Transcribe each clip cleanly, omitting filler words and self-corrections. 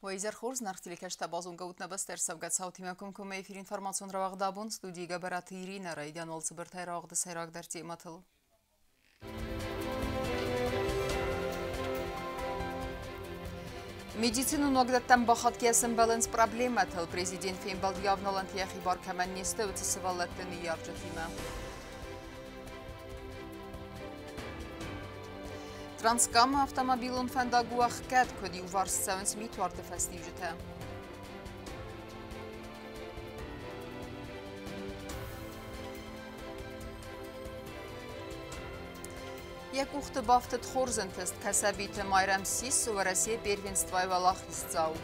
Уӕ изӕр хорз, зынаргъ телекӕсджытӕ, базонгӕ ут нӕ бӕстӕ ӕрцӕугӕ цаутимӕ комкоммӕ эфир информацион рауагъд абон студийы Гӕбӕраты Иринӕ, райдиан уал цыбыртӕй рауагъды сӕйрагдӕр темӕтыл. Медицинон уагдӕттӕм бахатгӕ сӕмбӕлынц проблемӕтыл. Президент фембӕлд йӕ йӕхи бар кӕмӕн не сты, уыцы сывӕллӕтты ныййарджытимӕ. Транскамы автомобилон фӕндаг у ӕхгӕд, куыд иуварс цӕуынц митуарды фӕстиуджытӕ. Йӕ къухты бафтыд хорз ӕнтыст Кӕсӕбиты Майрӕм ссис Уӕрӕсейы первенствойы уӕлахиздзау.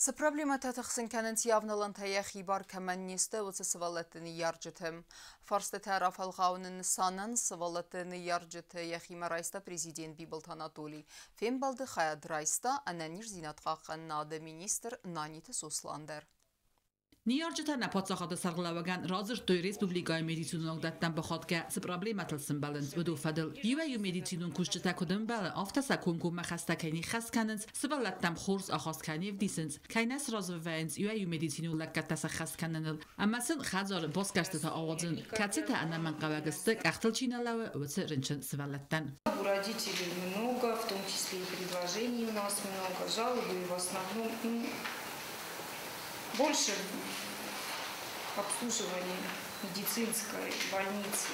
Цы проблемӕтӕ тыхсын кӕнынц явналӕнтӕ йӕхи бар кӕмӕн не сты, уыцы сывӕллӕтты ныййарджыты? Фарстытӕ рафӕлгъауыны нысанӕн сывӕллӕтты ныййарджыты йӕхимӕ райста президент Бибылты Анатолий. Фембӕлды хайад райста ӕнӕниздзинад хъахъхъӕнынады министр Наниты Сослан дӕр. Ныййарджытӕ нӕ паддзахады сӕргълӕууӕгӕн радзырдтой республикӕйы медицинон уагдӕттӕм бахатгӕ цы проблемӕтыл сӕмбӕлынц, уыдон фӕдыл. Иуӕй-иу медицинон кусджытӕ куыд ӕмбӕлы, афтӕ сӕ комкоммӕ хӕстӕ кӕй не ххӕст кӕнынц, сывӕллӕттӕм хорз ахаст кӕй не вдисынц, кӕй нӕ сразы вӕййынц иуӕй-иу медицинон лӕггӕдтӕ сӕххӕст кӕныныл ӕмӕ сын хӕдзары басгӕрстытӕ ауадзын, кӕцытӕ ӕнӕмӕнгхъӕуӕг сты, къӕхтыл чи нӕ лӕууы, уыцы рынчын сывӕллӕттӕн. У родителей много, в том числе и предложений у нас много, жалобы в основном, ну, больше обслуживание медицинской больницы,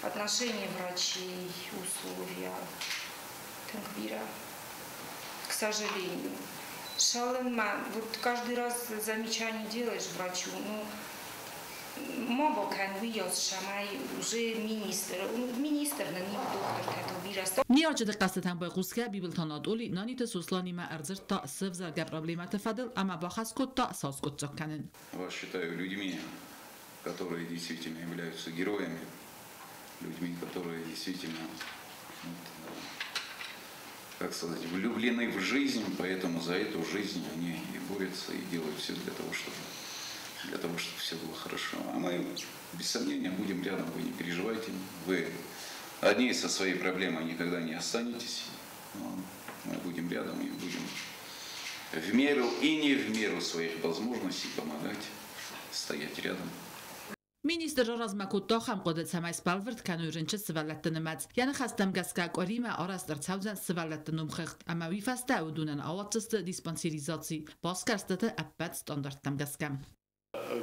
отношения врачей, условия. Тынг бирӕ, к сожалению. Шалынмӕ, вот каждый раз замечание делаешь врачу, ну, ма бакӕн уыйас, цӕмӕй уже министр, министр нын иу дохтыртӕ то бирӕ. Ныййарджыты хъӕстытӕм байхъусгӕ Бибылты Анатоли Наниты Сосланимӕ ӕрдзырдта сӕвзӕргӕ проблемӕты фӕдыл ӕмӕ бахӕс кодта сӕ аскъуыддзаг кӕнын. Вас считаю людьми, которые действительно являются героями, людьми, которые действительно, вот, как сказать, влюблены в жизнь, поэтому за эту жизнь они и борются, и делают все для того, чтобы все было хорошо. А мы, без сомнения, будем рядом, вы не переживайте. Вы одни со своей проблемой никогда не останетесь. Мы будем рядом и будем в меру и не в меру своих возможностей помогать, стоять рядом. Министр раразмӕ кодта ахӕм хъуыды, цӕмӕй сбӕлвырд кӕной рынчын сывӕллӕтты нымӕц. Йӕ ныхӕстӕм гӕсгӕ къуыримӕ арӕзт ӕрцӕудзӕн сывӕллӕтты номхыгъд ӕмӕ уый фӕстӕ уыдонӕн ауадздзысты диспансеризаци басгӕрстыты ӕппӕт стандарттӕм гӕсгӕ.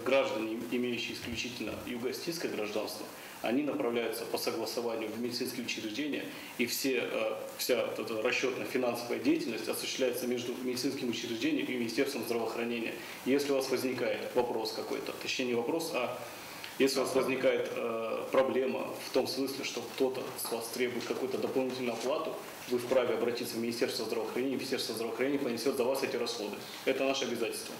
Граждане, имеющие исключительно юго-осетинское гражданство, они направляются по согласованию в медицинские учреждения, и вся вот эта расчетно-финансовая деятельность осуществляется между медицинским учреждением и Министерством здравоохранения. Если у вас возникает вопрос какой-то, точнее не вопрос, а если у вас возникает проблема в том смысле, что кто-то с вас требует какую-то дополнительную оплату, вы вправе обратиться в Министерство здравоохранения, Министерство здравоохранения понесет за вас эти расходы. Это наше обязательство.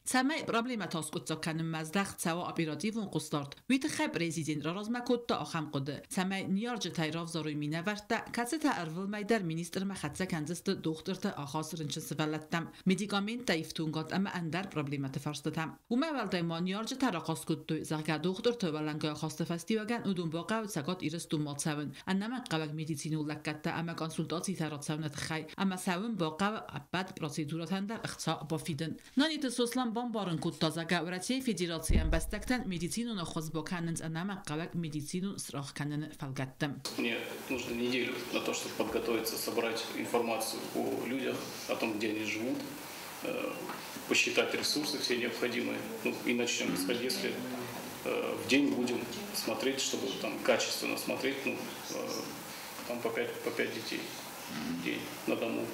Цӕмӕй проблемӕтӕ аскъуыддзаг кӕнынмӕ здӕхт цӕуа оперативон хъусдард, уый тыххӕй президент раразмӕ кодта ахӕм хъуыды, цӕмӕй ныййарджытӕй равзарой минӕвӕрттӕ, кӕцытӕ ӕрвылмӕй дӕр министрмӕ хӕццӕ кӕндзысты дохтырты ахаст рынчын сывӕллӕттӕм, медикаменттӕ ифтонгад ӕмӕ ӕндӕр проблемӕты фарстытӕ. Уымӕй уӕлдай ма ныййарджытӕ рахъаст кодтой, зӕгъгӕ, дохтырты уӕлӕнгай ахасты фӕстиуӕгӕн уыдон бахъӕуы Цӕгат Ирыстонмӕ цӕуын, ӕнӕмӕнгхъӕуӕг медицинон лӕггӕдтӕ ӕмӕ консультацитӕ рацӕуыны тыххӕй, ӕмӕ сӕ уым бахъӕуы ӕппӕт процедурӕтӕн дӕр ӕхца бафидын. Наниты Сослан бамбарын кодта, зӕгъгӕ, Уӕрӕсейы Федерацийы ӕмбӕстӕгтӕн медицинон ӕххуыс бакӕнынц ӕнӕмӕнгхъӕуӕг медицинон срагъ кӕныны фӕлгӕтты. Мне нужно неделю на то, чтобы подготовиться, собрать информацию о людях, о том, где они живут, посчитать ресурсы все необходимые. Ну, и начнем искать, если в день будем смотреть, чтобы там качественно смотреть, ну, там по 5 детей в день на дому.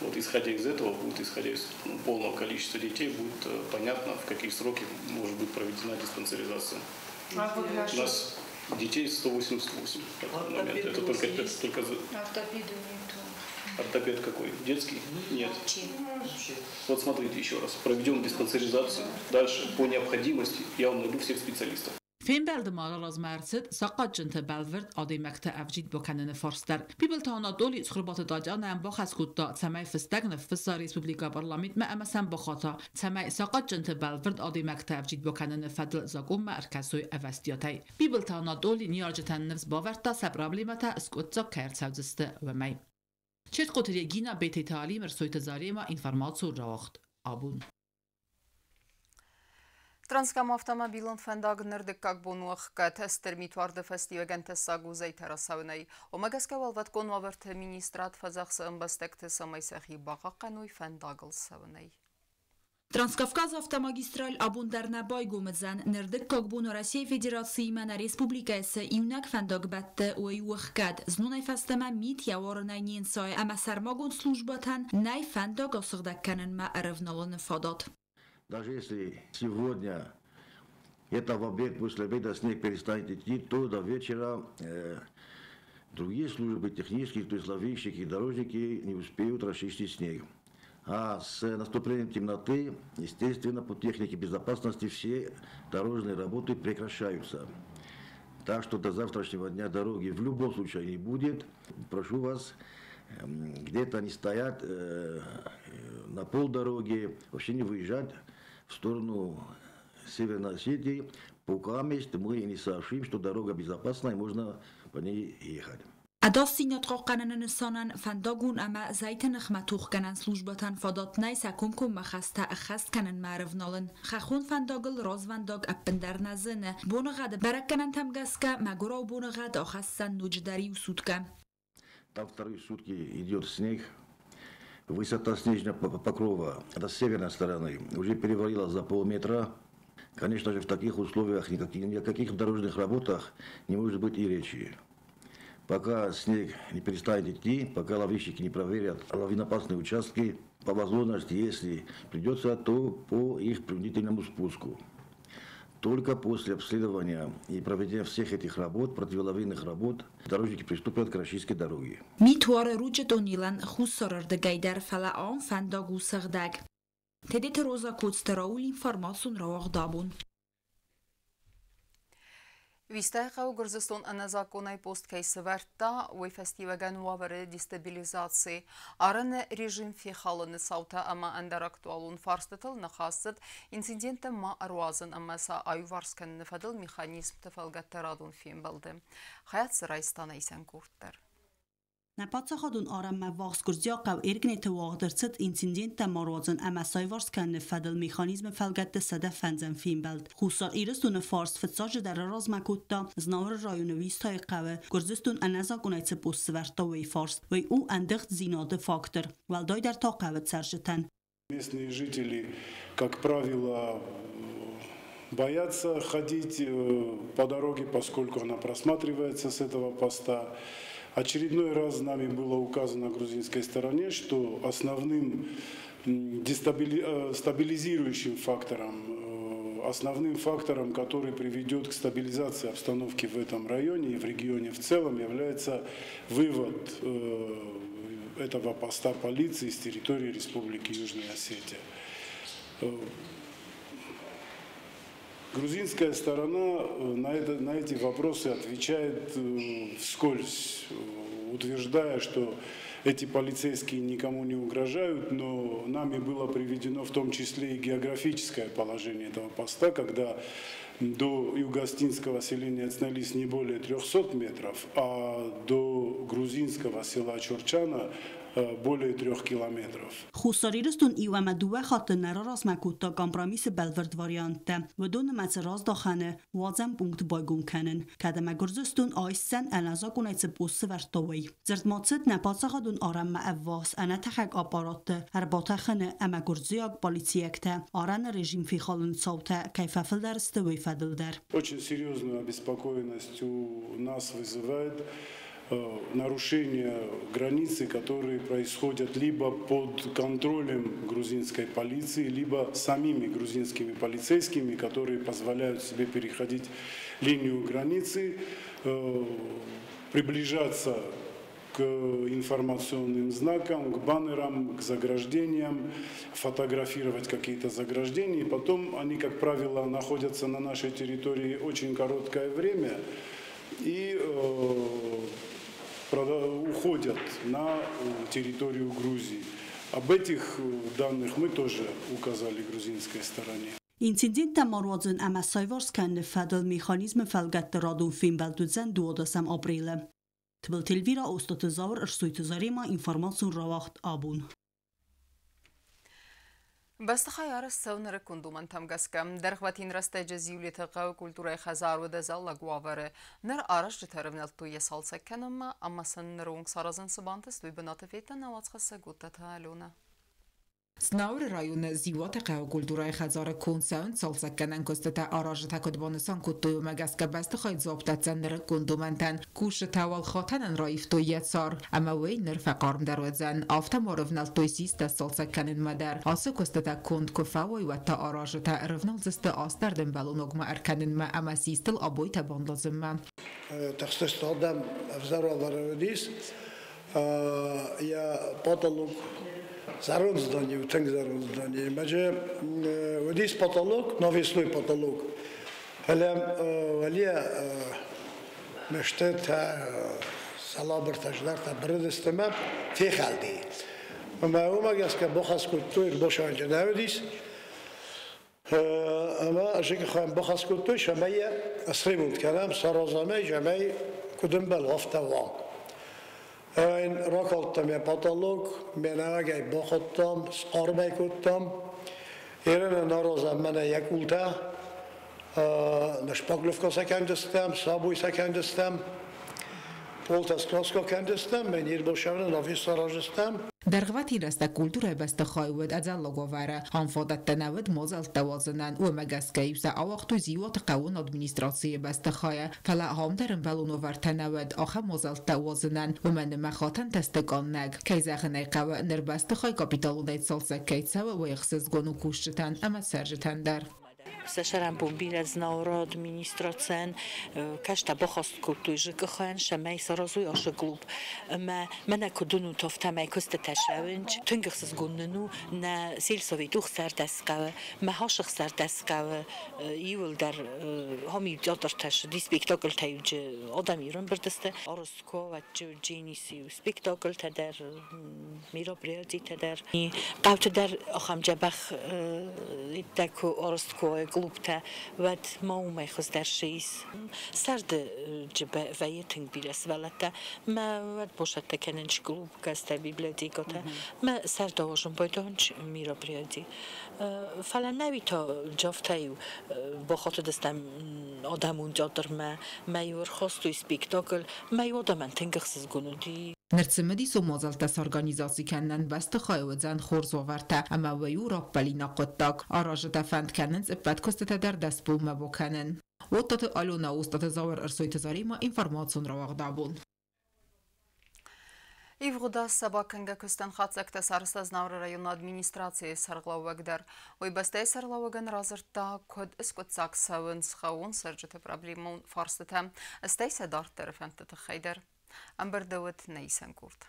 Вот исходя из этого, будет, исходя из, ну, полного количества детей, будет понятно, в какие сроки может быть проведена диспансеризация. А вот У наши нас детей 188 на данный момент. Это только Ортопеду нету. Ортопед какой? Детский? Нет. Вообще. Вот смотрите еще раз. Проведем диспансеризацию. Дальше, по необходимости, я вам найду всех специалистов. Фембӕлды ма размӕ ӕрцыд сахъатджынты бӕлвырд адӕймӕгты ӕвджид бакӕныны фарст дӕр. Бибылты Анатоли Цхуырбаты Татьянӕйӕн бахӕс кодта, цӕмӕй фыстӕг ныффысса республикӕйы парламентмӕ ӕмӕ сӕм бахата, цӕмӕй сахъатджынты бӕлвырд адӕймӕгты ӕвджид бакӕныны фӕдыл закъонмӕ ӕркӕсой ӕвӕстиатӕй. Бибылты Анатоли ныййарджытӕн ныфс бавӕрдта, сӕ проблемӕтӕ скъуыддзаг кӕй ӕрцӕудзысты, уымӕй. Чертхъоты Регина, Бететы Алим, Ӕрсойты Зарема, информацион рауагъд Абон. Транскам автомобилон фӕндаг ныр дыккаг бон у ӕхгӕд. Стыр митуарды фӕстиуӕгӕн тӕссаг у зӕйтӕ рацӕуынӕй. Уымӕ гӕсгӕ Уӕлвӕткон уавӕрты министрад фӕдзӕхсы ӕмбӕстӕгты, цӕмӕй сӕхи бахъахъхъӕной фӕндагыл цӕуынӕй. Транскавказы автомагистраль абон дӕр нӕ байгом уыдзӕн. Ныр дыккаг бон Уӕрӕсейы Федерациимӕ нӕ республикӕйы цы иунӕг фӕндаг бӕтты, уый у ӕхгӕд. Знонӕй фӕстӕмӕ мит йӕ уарынӕй не нцайы ӕмӕ сӕрмагонд службӕтӕн нӕй фӕндаг асыгъдӕг кӕнынмӕ ӕрӕвналыны фадат. Даже если сегодня это в обед, после обеда снег перестанет идти, то до вечера другие службы, технические, то есть лавинщики, дорожники, не успеют расчистить снег. А с наступлением темноты, естественно, по технике безопасности все дорожные работы прекращаются. Так что до завтрашнего дня дороги в любом случае не будет. Прошу вас, где-то они стоят на полдороги, вообще не выезжать в сторону Северной Осетии, пока мы не сообщим, что дорога безопасна и можно по ней ехать. Ӕдасдзинад хъахъхъӕныны нысанӕн фӕндагон ӕмӕ зӕйты ныхмӕ тохгӕнӕн службӕтӕн фадат нӕй сӕ комкоммӕ хӕстӕ ӕххӕст кӕнынмӕ ӕрывналын. Хӕххон фӕндагыл развӕндаг ӕппындӕр нӕ зыны. Боныгъӕды бӕрӕггӕнӕнтӕм гӕсгӕ мӕгуырау боныгъӕд ахӕсдзӕн ноджыдӕр иу суткӕ. Там вторые сутки идет снег. Высота снежного покрова, это с северной стороны, уже перевалила за полметра. Конечно же, в таких условиях ни о каких дорожных работах не может быть и речи. Пока снег не перестанет идти, пока лавинщики не проверят лавиноопасные участки, по возможности, если придется, то по их принудительному спуску. Только после обследования и проведения всех этих работ, противолавинных работ, дорожники приступят к расчистке дороги. Мит уары Ручъы тъунелӕн хуссарырдыгӕй дӕр, фӕлӕ ам фӕндаг у сыгъдӕг. Тедеты Роза, Коцты Рауль, информацион рауагъд Абон. Вистайы хъӕуы Гуырдзыстон ӕнӕзакъонӕй пост кӕй сӕвӕрдта, уый фӕстиуӕгӕн уавӕры дестабилизаци, арӕны режим фехалыны цаутӕ ӕмӕ ӕндӕр актуалон фарстытыл ныхас цыд инциденттӕ ма ӕруадзын ӕмӕ сӕ аиуварс кӕныны фӕдыл механизмты фӕлгӕтты радон фембӕлды. Хайад дзы райста нӕ къорд дӕр. Нӕ паддзахадон арӕнмӕ ввахс гуырдзиаг хъӕу Эргнеты уагъд ӕрцыд инциденттӕ ма руадзын ӕмӕ саиварс кӕныны фӕдыл механизмы фӕлгӕтты 105-ӕм фембӕлд. Хуссар Ирыстоны фарс фыццаджыдӕр размӕ кодта Знауыры районы Уистӕйы хъӕуы Гуырдзыстон ӕнӕзакъонӕй цы пост сӕвӕрдта, уый фарст. Уый у ӕндыгъддзинады фактор, уӕлдайдӕр та хъӕуы цӕрджытӕн. Местные жители, как правило, боятся ходить по дороге, поскольку она просматривается с этого поста. Очередной раз нами было указано грузинской стороне, что основным стабилизирующим фактором, основным фактором, который приведет к стабилизации обстановки в этом районе и в регионе в целом, является вывод этого поста полиции с территории Республики Южная Осетия. Грузинская сторона на эти вопросы отвечает вскользь, утверждая, что эти полицейские никому не угрожают, но нами было приведено в том числе и географическое положение этого поста, когда до юго-осетинского селения Цнелис не более 300 метров, а до грузинского села Чорчана более 3 километров. Хуссар Ирыстон иу ӕмӕ дыууӕ хатты нӕ раразмӕ кодта компромиссы бӕлвырд варианттӕ. Уыдон нымӕцы раздахӕны уадзӕн пункт байгом кӕнын, кӕд ӕмӕ Гуырдзыстон айсдзӕн, ӕнӕзакъонӕй цы пост сӕвӕрдта, уый. Дзырд ма цыд нӕ паддзахадон арӕнмӕ ӕввахс ӕнӕтӕхӕг аппаратты ӕрбатӕхыны ӕмӕ гуырдзиаг полициӕгтӕ арӕны режим фехалыны цаутӕ кӕй фӕфылдӕр сты, уый фӕдыл дӕр. Очень серьезную обеспокоенность у нас вызывает нарушения границы, которые происходят либо под контролем грузинской полиции, либо самими грузинскими полицейскими, которые позволяют себе переходить линию границы, приближаться к информационным знакам, к баннерам, к заграждениям, фотографировать какие-то заграждения. И потом они, как правило, находятся на нашей территории очень короткое время и уходят на территорию Грузии. Об этих данных мы тоже указали грузинской стороне. Инциденттӕ ма руадзын ӕмӕ саиварс кӕныны фӕдыл механизмы фӕлгӕтты радон фембӕлд уыдзӕн 12 апрелы. Тыбылты Эльвира, Остъаты Зауыр, Ӕрсойты Заремӕ, информацион рауагъд «Абон». Бӕстыхай арӕзт цӕуы нырыккон домӕнтӕм гӕсгӕ. Дӕргъвӕтин рӕстӕджы Зиулеты хъӕуы культурӕйы хӕдзар уыд ӕдзӕллаг уавӕры. Ныр аразджытӕ ӕрӕвнӕлдтой йӕ цалцӕг кӕнынмӕ ӕмӕ сын ныры онг саразын цы бантыст, уый бынаты федта нӕ уацхӕссӕг Оттаты Аленӕ. Знауыры районы Зиуаты хъӕуы культурӕйы хӕдзары конд цӕуынц цалцӕггӕнӕн куыстытӕ. Аразджытӕ куыд банысан кодтой, уымӕ гӕсгӕ бӕстыхай дзуапп дӕтдзӕн нырыккон домӕнтӕн. Кусджытӕ уал хатӕнӕн раивтой йӕ цар, ӕмӕ уый ныр фӕхъармдӕр уыдзӕн. Афтӕ ма рывнӕлдтой систӕ сцалцӕг кӕнынмӕ дӕр. Ацы куыстытӕ конд куы фӕуой, уӕд та аразджытӕ ӕрывналдзысты астӕрд ӕмбӕлоногмӕ ӕркӕнынмӕ ӕмӕ систыл обойтӕ бандадзынмӕ. Тыхстысты адӕм ӕвзӕр уавӕры уыдис. Йӕ потолок зӕронд здание, тынг зӕронд здание. Мӕджы уыдис потолок, навесной потолок. Фӕлӕ уӕле мыстытӕ, сӕлабыртӕ, здӕртӕ бырыдысты мӕ фехӕлди. Ӕмӕ уымӕ гӕсгӕ бахӕс кодтой, босанджы нӕ уыдис. Ӕмӕ ӕз бахӕс кодтой, цӕмӕй йӕ сремонт кӕнӕм, саразӕм ӕй, цӕмӕй куыд ӕмбӕлы, афтӕ уа. Ракалдтам йӕ потолок, ме нӕуӕгӕй бахуыдтам, схъарм ӕй кодтам. Ерын аразӕм мӕнӕ йӕ къултӕ, шпаклевка сӕ кӕндзыстӕм, сабой сӕ кӕндзыстӕм, полтӕ скраска кӕндзыстӕм, мӕ нербосӕвӕрӕн навес сараздзыстӕм. Дӕргъвӕтин рӕстӕг культурӕйы бӕстыхай уыд ӕдзӕллаг уавӕры. Ам фадӕттӕ нӕ уыд мадзӕлттӕ уадзынӕн, уымӕ гӕсгӕ-иу сӕ ауагътой Зиуаты хъӕуон администрацийы бӕстыхайы. Фӕлӕ ам дӕр ӕмбӕлон уавӕртӕ нӕ уыд ахӕм мадзӕлттӕ уадзынӕн, уымӕн ӕмӕ хатӕнтӕ сты къаннӕг. Кӕй зӕгъын ӕй хъӕуы, ныр бӕстыхай капиталонӕй цалцӕг кӕй цӕуы, уый ӕхсызгон у кусджытӕн ӕмӕ цӕрджытӕн дӕр. Сӕ сӕрӕнбон бирӕ Знауыры администрацийӕн кӕстӕ баххӕст кодтой ЖКХ-ӕн, цӕмӕй саразой ацы клуб. Ӕмӕ мӕнӕ куыд уынут, афтӕмӕй куыстытӕ цӕуынц. Тынг ӕхсызгон нын у, нӕ сельсовет Ухсӕрдӕс хъӕуы, мӕ Хасыхсӕрдӕс хъӕуы иууылдӕр ам иу театртӕ ссыди, спектакльтӕ адӕм ӕрӕмбырд сты. Арӕзт куы Дженисы спектакльтӕ дӕр, мероприятитӕ дӕр. Хъӕуты дӕр ахӕм дзӕбӕх иттӕг куы арӕзт куы уой клубтӕ, уӕд ма уымӕй хуыздӕр цы ис. Сӕрды вӕййы тынг бирӕ сывӕллӕттӕ. Мӕ уӕд босӕттӕ кӕнынц клуб, гӕстӕ, библиотекӕтӕ. Мӕ сӕрды уарзын байдайынц мероприяти. Фӕлӕ нӕуи та джафтӕ-иу бахатыдыстӕм адӕмон театрмӕ, мӕ-иу ӕрхастой спектакль, мӕ-иу адӕмӕн тынг ӕхсызгон уыди. Ныр цымыдисон мадзӕлттӕ сорганизаци кӕнынӕн бӕстыхайы уыдзӕн хорз уавӕртӕ ӕмӕ уый у раппӕлинаг хъуыддаг. Аразджытӕ фӕнд кӕнынц ӕппӕт куыстытӕ дӕр дӕсбонмӕ бакӕнын. Оттаты Алена, Остъаты Зауыр, Ӕрсойты Заремӕ, информацион рауагъд абон. Ивгъуыд аз сӕ бакӕнгӕ куыстӕн хатдзӕгтӕ сарӕзта Знауыры районы администрацийы сӕргълӕууӕг дӕр. Уый бӕстӕйы сӕргълӕууӕгӕн радзырдта, куыд скъуыддзаг цӕуынц хъӕууон цӕрджыты проблемон фарстытӕ, стӕй сӕ дарддӕры фӕндты тыххӕй дӕр. Ӕмбырды уыд нӕ исӕн къорд.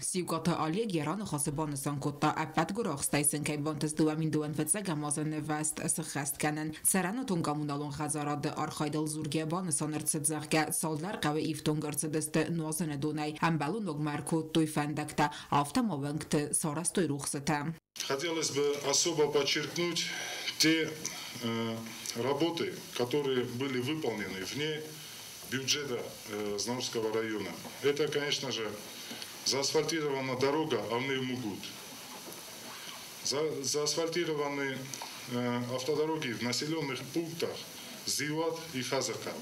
Сиукъаты Олег йӕ раныхасы банысан кодта, ӕппӕт гуырахстӕй сын кӕй бантыст 2025 азы нывӕзт сыххӕст кӕнын. Цӕрӕнуатон-коммуналон хӕдзарады архайдыл дзургӕ банысан ӕрцыд, зӕгъгӕ, цалдӕр хъӕуы ифтонг ӕрцыдысты нуазыны донӕй, ӕмбӕлон ногмӕ ӕркодтой фӕндӕгтӕ, афтӕ ма уӕнгты сарӕзтой рухсытӕ. Хотелось бы особо подчеркнуть те работы, которые были выполнены вне бюджета Знаурского района. Это, конечно же, заасфальтирована дорога Авны-Мугут, заасфальтированы автодороги в населенных пунктах Зиуат и Фазака.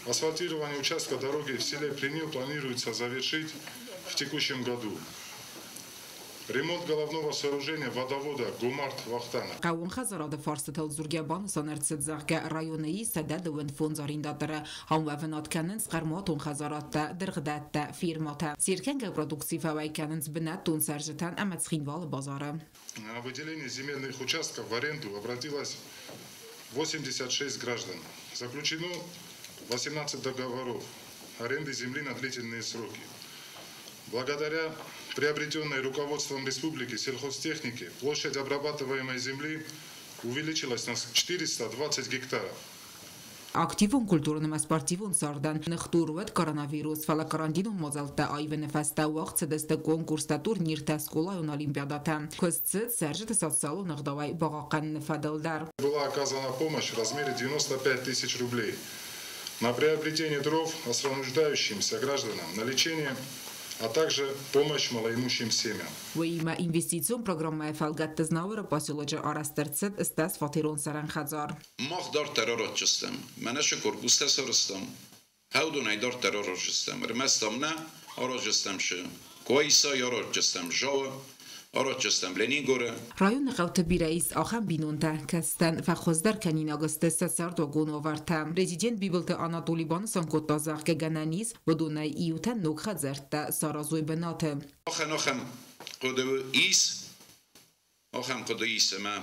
Асфальтирование участка дороги в селе Принил планируется завершить в текущем году. Ремонт головного сооружения водовода Гумарт-Вахтана. Хъӕууон хӕдзарады фарстытыл дзургӕ банысан ӕрцыд, зӕгъгӕ, районы ис 125 арендаторы. Ам уӕвынад кӕнынц хъӕрмуатон хӕдзарадтӕ, дыргъдӕттӕ, фирмӕтӕ. Се ркӕнгӕ продукци фӕуӕй кӕнынц бынӕттон цӕрджытӕн ӕмӕ Цхинвалы базары. На выделение земельных участков в аренду обратилось 86 граждан. Заключено 18 договоров. аренды земли на длительные сроки. Благодаря приобретенной руководством республики сельхозтехники площадь обрабатываемой земли увеличилась на 420 гектаров. Активон культурон ӕмӕ спортивон цардӕн ныхдур уыд коронавирус, фӕлӕ карантинон мадзӕлттӕ аивыны фӕстӕ уагъд цыдысты конкурстӕ, турниртӕ, скъолайон олимпиадӕтӕ. Куыст цыд цӕрджыты социалон ӕгъдауӕй бахъахъхъӕныны фӕдыл дӕр. Была оказана помощь в размере 95 тысяч рублей на приобретение дров остро нуждающимся гражданам, на лечение, а также помощь малоимущим семьям. Уыимӕ инвестицион программӕйы фӕлгӕтты Знауыры поселочы арӕзт ӕрцыд 80-фатерон цӕрӕн хӕдзар. Мах дарддӕр аразджыстӕм, мӕнӕ цы корпустӕ сарӕзтам, уыдонӕй дарддӕр аразджыстӕм. Ӕрмӕст ам нӕ аразджыстӕм шы Куаисайы, аразджыстӕм Жауы, аразджыстӕм Ленингоры. Районы хъӕуты бирӕ ис ахӕм бинонтӕ, кӕцытӕн фӕхуыздӕр кӕнинаг сты сӕ цардуагон уавӕртӕ. Президент Бибылты Анатоли банысан кодта, зӕгъгӕ, гӕнӕн ис, уыдонӕй иутӕн ног хӕдзӕрттӕ саразой бынаты. Махӕн ахӕм хъуыды ис, ахӕм хъуыды ис, ӕмӕ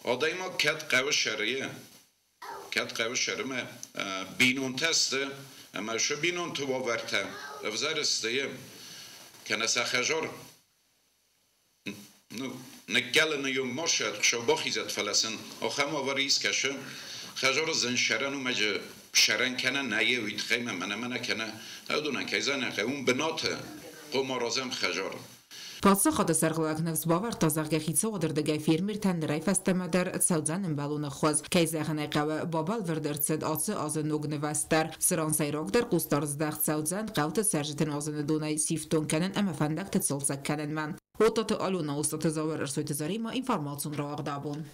адӕймаг кӕд хъӕуы сӕры, кӕд хъӕуы сӕрымӕ бинонтӕ сты, ӕмӕ сӕ бинонты уавӕртӕ ӕвзӕр сты, кӕнӕ сӕ хӕдзар ныккӕлыны онг ма ссад, Хуыцау бахизӕд, фӕлӕ сын ахӕм уавӕры ис, кӕсы, хӕдзары зын сӕрӕн у, мӕ сӕрӕн кӕнӕ нӕйы, уый тыххӕй мӕ мӕнӕ-мӕнӕ кӕнӕ, уыдонӕн кӕй зӕгъын хъӕуы, уым бынаты хъуамӕ аразӕм хӕдзар. Паддзахады сӕргълӕууӕг ныфс бавӕрдта, зӕгъгӕ, хицауады рдыгӕй фермертӕн нырӕй фӕстӕмӕ дӕр цӕудзӕн ӕмбӕлон ӕххуыс. Кӕй зӕгъын ӕй хъӕуы, бабӕлвырд ӕрцыд ацы азы ног нывӕзт дӕр, цыран сӕйрагдӕр хъусдард здӕхт цӕудзӕн хъӕуты цӕрджыты нуазыны донӕй сифтонг кӕнын ӕмӕ фӕндӕгты цалцӕг кӕнынмӕ. Оттаты Алена, Остаты Зауыр, Ӕрсойты Заремӕ, информацион рауагъд абон.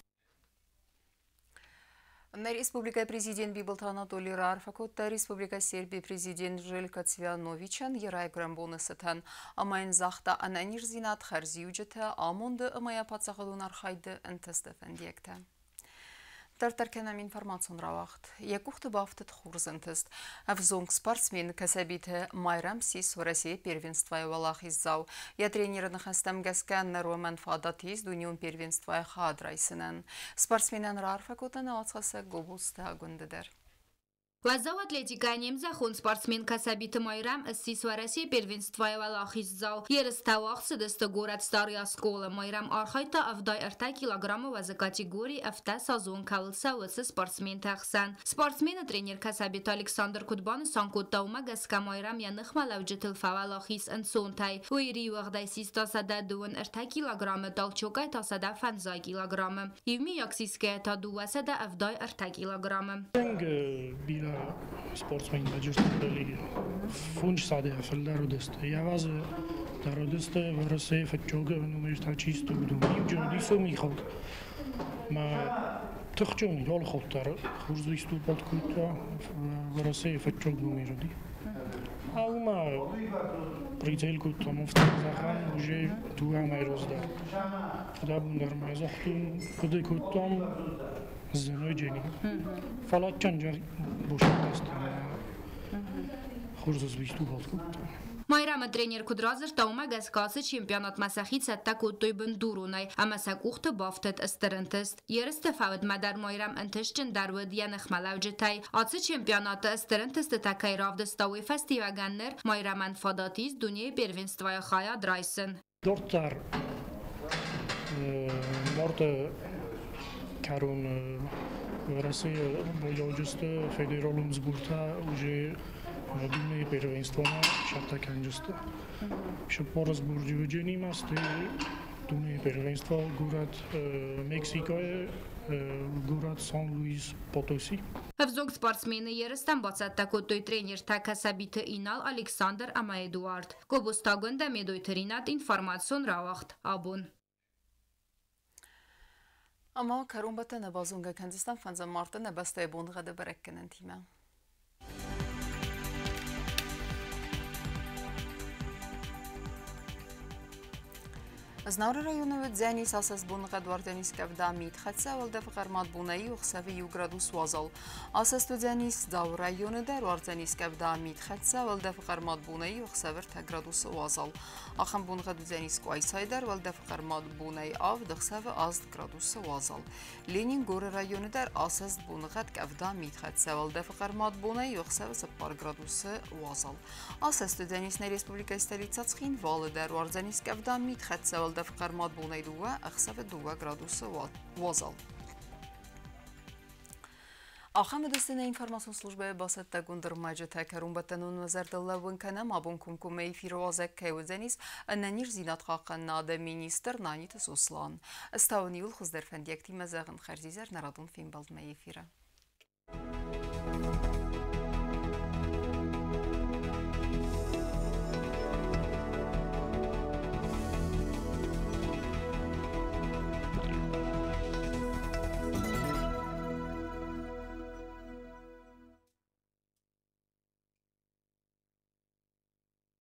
Нӕ республикӕйы президент Бибылты Анатоли раарфӕ кодта Республикӕ Сербийы президент Желько Цвяновичӕн йӕ райгуырӕн боны цытӕн ӕмӕ йын загъта ӕнӕниздзинад, хӕрзиуджытӕ, амонды ӕмӕ йӕ паддзахадон архайды ӕнтысты фӕндиӕгтӕ. Дарддӕр кӕнӕм информацион рауагъд. Йӕ къухты бафтыд хорз ӕнтыст. Ӕвзонг спортсмен Кӕсӕбиты Майрӕм ссис Уӕрӕсейы первенствойы уӕлахиздзау. Йӕ тренеры ныхӕстӕм гӕсгӕ нӕ фадат ис дунеон первенствойы хайад райсынӕн. Спортсменӕн раарфӕ кодта нӕ уацхӕссӕг Гобозты Агуынды дӕр. Уӕззау атлетикӕйӕ не мзӕххон спортсмен Кӕсӕбиты Майрӕм ссис Уӕрӕсейы первенствойы уӕлахиздзау. Ерыстӕ уагъд цыдысты горӕт Старый Осколы. Майрӕм архайдта 73 килограммы уӕзы категорийы 70-азон кӕуыл цӕуы, уыцы спортсменты ӕхсӕн. Спортсмены тренер Кӕсӕбиты Александр куыд банысан кодта, уымӕ гӕсгӕ Майрӕм йӕ ныхмӕлӕуджытыл фӕуӕлахиз ӕнцонтӕй. Уый риуӕгъдӕй систа 133 килограммы, толчокӕй та 105 килограммы. Иумийаг сисгӕйӕ та 273 килограммы. Бирӕ спортсментӕ джустбели 500 фылдӕр уыдысты. Ӕвӕдза дӕр уыдысты Уӕрӕсейы фыццаг номертӕ чи сты, уыдон. Иу джы сомихаг ма тыхджын алыхатт дӕр хорз выступать кодта, Уӕрӕсейы фыццаг номер уыди. А уымӕ прицел кодтам афтӕ зӕгъӕм, уже дыууӕ мӕй раздӕр. Фыдӕбон дӕр ма загътон, хъуыды кодтам зыноджы. Фӕлӕ чанджар бошатасты хорз выступать кодта. Майрӕмы тренер куыд радзырдта, уымӕ гӕсгӕ ацы чемпионатмӕ сӕхи цӕттӕ кодтой бындуронӕй ӕмӕ сӕ къухты бафтыд стыр ӕнтыст. Ерысты фӕудмӕ дӕр Майрӕм ӕнтыстджындӕр уыд йӕ ныхмӕлӕуджытӕй. Ацы чемпионаты стыр ӕнтыстытӕ кӕй равдыста, уый фӕстиуӕгӕн ныр Майрӕмӕн фадат ис дунейы первенствойы хайад райсын. Дарддӕр марты кӕрон Уӕрӕсейы балӕуджысты федералон сбортӕ уже дунейы первенствомӕ цӕттӕ кӕнджысты. Цыппар сборджы уыдженимӕ сты дунейы первенство горӕт Мексикӕйы, горӕт Сан-Луис-Потоси. Ӕвзонг спортсмены ерыстӕм бацӕттӕ кодтой тренертӕ Кӕсӕбиты Инал, Александр ӕмӕ Эдуард. Гобозты Агуындӕ, Медойты Ринат, информацион рауагъд абон. Ӕмӕ кӕронбӕттӕны базонгӕ кӕндзыстӕм фӕндзӕм марты нӕ бӕстӕйы боныгъӕды бӕрӕггӕнӕнтимӕ. Знауыры районы уыдзӕнис асӕст боныгъӕд, уардзӕнис къӕвда, митхӕццӕ, уӕлдӕфы хъӕрмад бонӕй ӕхсӕвы 1 градус уазал. Асӕст уыдзӕнис Дзауы районы дӕр, уардзӕнис къӕвда, митхӕццӕ, уӕлдӕфы хъӕрмад бонӕй ӕхсӕвы 3 градусы уазал. Ахӕм боныгъӕд уыдзӕнис Къуайсайы дӕр, уӕлдӕфы хъӕрмад бонӕй 7, ӕхсӕвы 8 градусы уазал. Ленингоры районы дӕр асӕст боныгъӕд, къӕвда, митхӕццӕ, уӕлдӕфы хъӕрмад бонӕй ӕхсӕвы 4 градусы уазал. Асӕст уыдзӕнис нӕ республикӕйы столицӕ Цхинвалы дӕр, уардзӕнис къӕвда, митхӕццӕ, уӕлдӕфы хъӕрмад бонӕй 2, ӕхсӕвы 2 градусы уазал. Ахӕм уыдысты нӕ информацион службӕйы бацӕттӕгонд ӕрмӕджытӕ. Кӕронбӕттӕнон уӕ зӕрдыл лӕууын кӕнӕм, абон комкоммӕ эфиры уазӕг кӕй уыдзӕнис ӕнӕниздзинад хъахъхъӕнынады министр Наниты Сослан. Ӕз та уын иууыл хуыздӕр фӕндиӕгтимӕ зӕгъын хӕрзизӕр, нӕ радон фембӕлдмӕ эфиры.